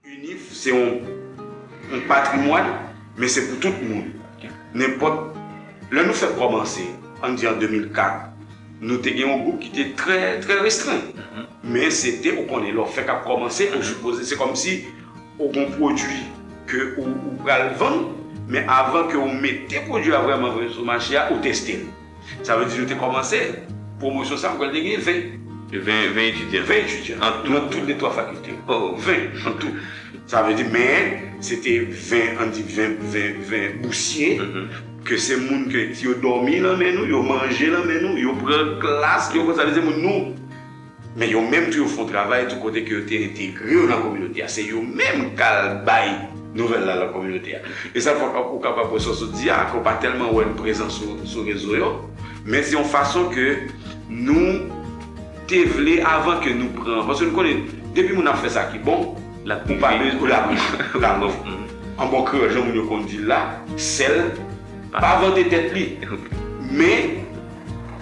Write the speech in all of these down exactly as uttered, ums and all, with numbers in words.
UNIF se yon, yon patrimwàn, men se pou tout moun. Nenpòt, lè nou fèk kòmanse, ann di an de mil kat, nou te gen yon gwoup ki te trè, trè restren. Men se te, ou konnen, lè w fèk ap kòmanse, ou sipoze, se kòmsi ou gen yon pwodui ke ou, ou pral vann, men avan ke ou mete pwodui a vrèman vre sou mache a, ou teste l. Sa vle di nou te kòmanse, pwomosyon sa, m kwè l te gen ven. Ven, ven etidyan. Ven etidyan. An tou? Nan tout lè twa fakilte. Oh. Ven, an tou. Sa vle di, men, se te ven, ann di ven, ven, ven bousye, ke se moun ke yo dòmi nan men nou, yo manje nan men nou, yo pran klas, yo konsa, se moun nou. Men yo menm tou, yo fè yon travay tou kote ke yo te entegre yo nan kominote a. Se yo menm k al bay nouvèl la nan kominote a. E sa fè w kapab wè sa w sot di a, ke w pa tèlman wè n prezan sou, sou rezo yo. Men se yon fason ke nou te vle avan ke nou pran. Paske nou konnen, depi moun ap fè sa ki bon, ou pa bezwen, ou la, la, an bon kreyòl, jan moun yo konn di l la, sèl pa vante tèt li. Men,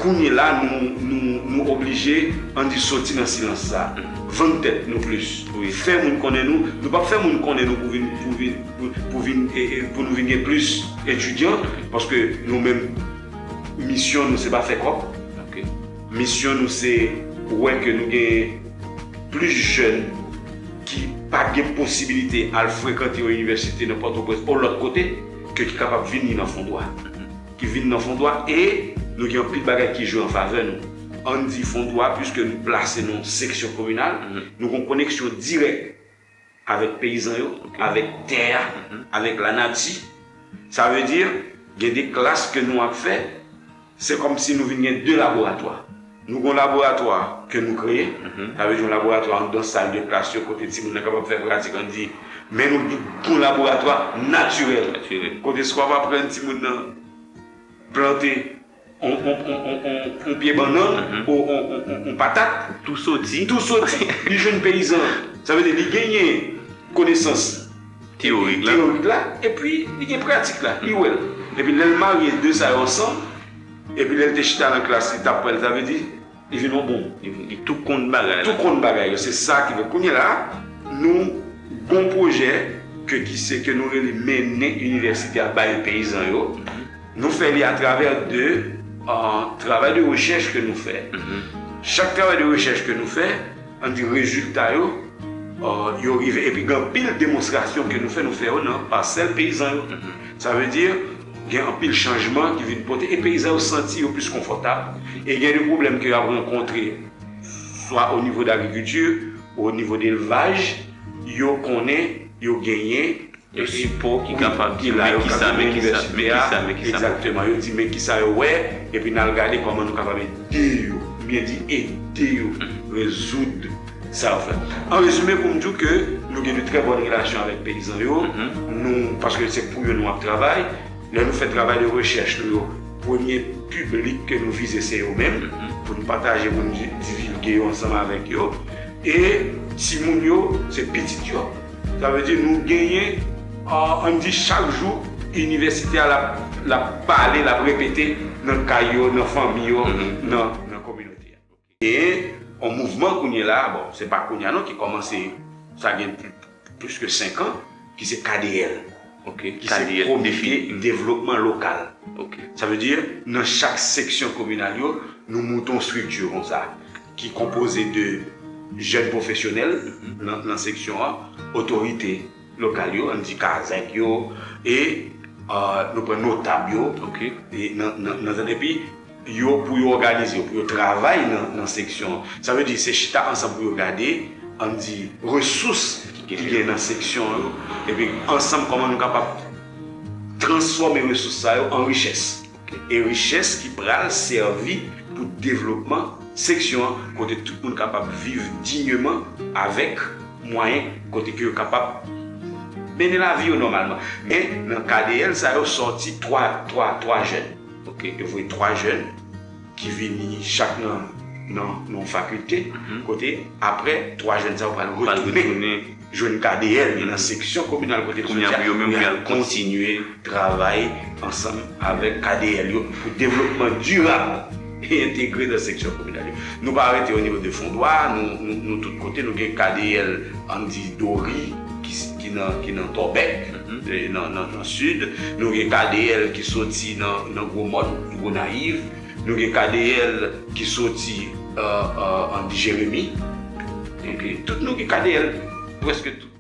kounye la, nou, nou, nou oblije, ann di, soti nan silans sa. Vann tèt nou plis. Fè moun konnen nou. Nou p ap fè moun konnen nou pou vin, pou vin, pou, pou vin, e, e, pou nou vin gen plis etidyan, paske nou menm, misyon nou, se pa fè kòb. Misyon nou, se wè ke nou gen plis jèn ki pa gen posibilite al frekante yon inivèsite nan Pòtoprens ou lòt kote, ke ki kapab vini nan Fondwa. Ki vin nan Fondwa e nou gen anpil bagay ki jwe an favè nou. Ann di Fondwa, piske nou plase nan yon seksyon kominal, nou gen yon koneksyon dirèk avèk peyizan yo, avèk tè a, avèk lanati. Sa vle di, gen de klas ke nou ap fè, se kòmsi nou vin gen de laboratwa. Nou gen yon laboratwa ke nou kreye, sa vle di yon laboratwa anndan sal de klas yo, kote timoun nan kapab fè pratik, ann di, men nou gen yon laboratwa natirèl. Kote swa w ap aprann timoun nan plante yon, yon, yon, yon, yon, yon pye bannann ou yon, yon, yon, yon patat. Tou soti. Tou soti. Li jwenn peyizan. Sa vle di, li genyen konesans teyorik la, teyorik la, epi li gen pratik la. Li wè l. Epi lè l marye de sa yo ansanm, epi lè l te chita nan klas, li t ap pran l, sa vle di, li vin yon bon. Li, li tou konn bagay la. Tou konn bagay yo. Se sa ki fè kounye la, nou gon pwojè ke ki se ke nou rele mennen inivèsite a bay peyizan yo. Nou fè li atravè de, euh, travay de rechèch ke nou fè. Chak travay de rechèch ke nou fè, ann di rezilta yo, euh, yo rive. Epi gen anpil demonstrasyon ke nou fè, nou fè yo nan pasèl peyizan yo. Sa vle di, gen anpil chanjman ki vin pote, e peyizan yo santi yo plis konfòtab, e gen de pwoblèm ke y ap rankontre, swa o nivo de agrikilti, o nivo de elvaj, yo konnen, yo genyen, yon sipò ki kapab di, men kisa, men kisa, men kisa, men kisa. Egzakteman, yo di, men kisa yo wè, epi n al gade kòman nou kapab ede yo. M byen di ede yo rezoud sa yo fè. An rezime, pou m di w ke nou gen de trè bòn relasyon avèk peyizan yo, nou, paske se pou yo nou ap travay. Lè nou fè travay de rechèch nou yo, premye piblik ke nou vize se yo menm, pou nou pataje, pou nou di-, divilge yo ansanm avèk yo. E timoun yo, se pitit yo. Sa vle di nou genyen, ah, ann di chak jou, inivèsite a l ap, l ap pale, l ap repete nan kay yo, nan fanmi yo, nan, nan kominote a. Genyen yon mouvman kounye la, bon, se pa kounye a non, ki kòmanse, sa gen plis ke senk an, ki se K D L. Ki se Komite Devlopman Lokal. Sa vle di, nan chak seksyon kominal yo, nou moute yon estrikti konsa, ki konpoze de jèn pwofesyonèl nan, nan seksyon an, otorite lokal yo, ann di kazèk yo, e, euh, nou pran notab yo, e nan, nan, nan, epi yo, pou yo òganize yo, pou yo travay nan, nan seksyon an. Sa vle di, se chita ansanm pou yo gade, ann di, resous ki gen nan seksyon yo, epi ansanm kòman nou kapab transfòme resous sa yo an richès. E richès ki pral sèvi pou devlopman seksyon an, kote tout moun kapab viv dinyman avèk mwayen, kote ke yo kapab mennen lavi yo nòmalman. Men nan K D L sa yo sòti twa, twa, twa jèn. Yo voye twa jèn ki vini chak nan, nan, nan yon fakilte, kote apre twa jèn sa yo pral retounen jwenn K D L nan seksyon kominal kote yo sòti a, pou yo al kontinye travay ansanm avèk K D L yo pou devlopman dirab entegre nan seksyon kominal yo. Nou pa rete o nivo de Fondwa, nou, nou, nou tout kote, nou gen K D L, ann di Dori, ki, s- ki nan, ki nan Tòbèk, eh, nan, nan, nan Sid, nou gen K D L ki soti nan, nan Gwomòn, Gonayiv, nou gen K D L ki soti, euh, euh, ann di Jeremi. Tout nou gen K D L, prèske tout.